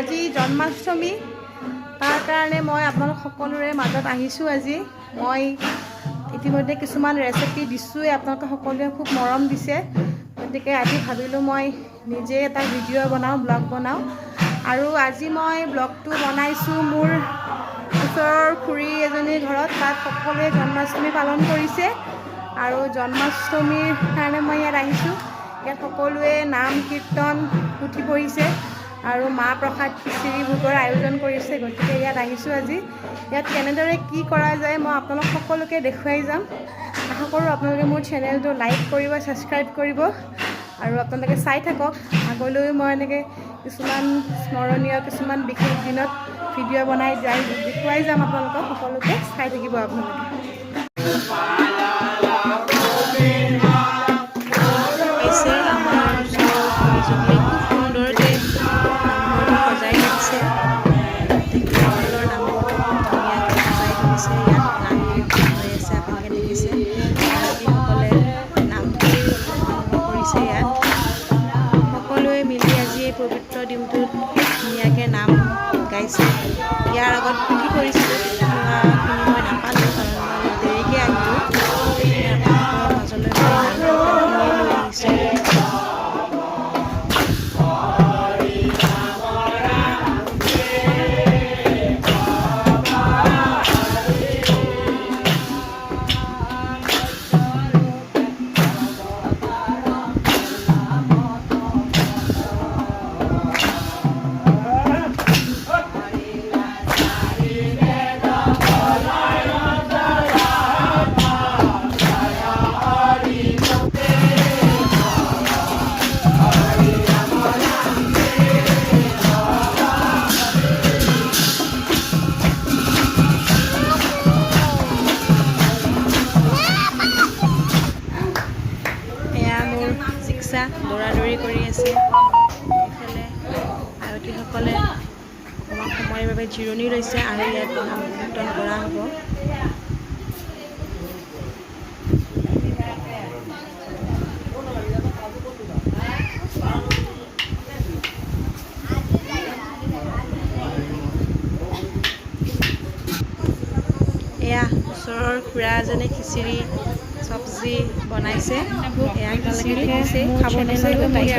আজি জন্মাষ্টমী, তাৰ কাৰণে মই আপোনালোক সকলোৰে মাজত আহিছোঁ। আজি মই ইতিমধ্যে কিছুমান ৰেচিপি দিছোঁৱেই, আপোনালোকে সকলোৱে খুব মৰম দিছে। গতিকে আজি ভাবিলোঁ মই নিজে এটা ভিডিঅ' বনাওঁ, ব্লগ বনাওঁ। আৰু আজি মই ব্লগটো বনাইছোঁ মোৰ ওচৰৰ খুৰী এজনীৰ ঘৰত। তাত সকলোৱে জন্মাষ্টমী পালন কৰিছে আৰু জন্মাষ্টমীৰ কাৰণে মই ইয়াত আহিছোঁ। ইয়াত সকলোৱে নাম কীৰ্তন, পুথি পঢ়িছে আৰু মাহ প্ৰসাদ, খিচিৰি ভোগৰ আয়োজন কৰিছে। গতিকে ইয়াত আহিছোঁ আজি। ইয়াত কেনেদৰে কি কৰা যায়, মই আপোনালোক সকলোকে দেখুৱাই যাম। আশা কৰোঁ আপোনালোকে মোৰ চেনেলটো লাইক কৰিব, ছাবস্ক্ৰাইব কৰিব আৰু আপোনালোকে চাই থাকক। আগলৈও মই এনেকৈ কিছুমান স্মৰণীয়, কিছুমান বিশেষ দিনত ভিডিঅ' বনাই যাই দেখুৱাই যাম আপোনালোকক সকলোকে। চাই থাকিব আপোনালোকে। পাইছে, আমাৰ ওচৰৰ খুৰীজনীয়ে খুব সুন্দৰকৈ নামঘৰটো সজাই তুলিছে। তেখেতসকলৰ নামঘৰটো খুব ধুনীয়াকৈ সজাই তুলিছে। ইয়াত নাম কীৰ্তন হৈ আছে, আপোনালোকে দেখিছে। আয়তীসকলে নাম আৰম্ভ কৰিছে। ইয়াত সকলোৱে মিলি আজি এই পবিত্ৰ দিনটোত খুব ধুনীয়াকৈ নাম গাইছে। ইয়াৰ আগত পুথি পঢ়িছিলোঁ, পুথি পঢ়াখিনি মই নাপালোঁ, কাৰণ মই অলপ দেৰিকৈ আহিলোঁ। আপোনালোকৰ মাজলৈ মই নাম কীৰ্তনখিনিয়ে লৈ আহিছোঁ। এয়া মোৰ জিক্সা দৌৰা দৌৰি কৰি আছে। এইফালে আয়তীসকলে অকণমান সময়ৰ বাবে জিৰণি লৈছে আৰু ইয়াত নাম কীৰ্তন কৰা হ'ব। এয়া ওচৰৰ খুৰা এজনে খিচিৰি চব্জি বনাইছে। এয়া আপোনালোকে দেখিছে, মোৰ খাব চেনেলটো বিচাৰিলে।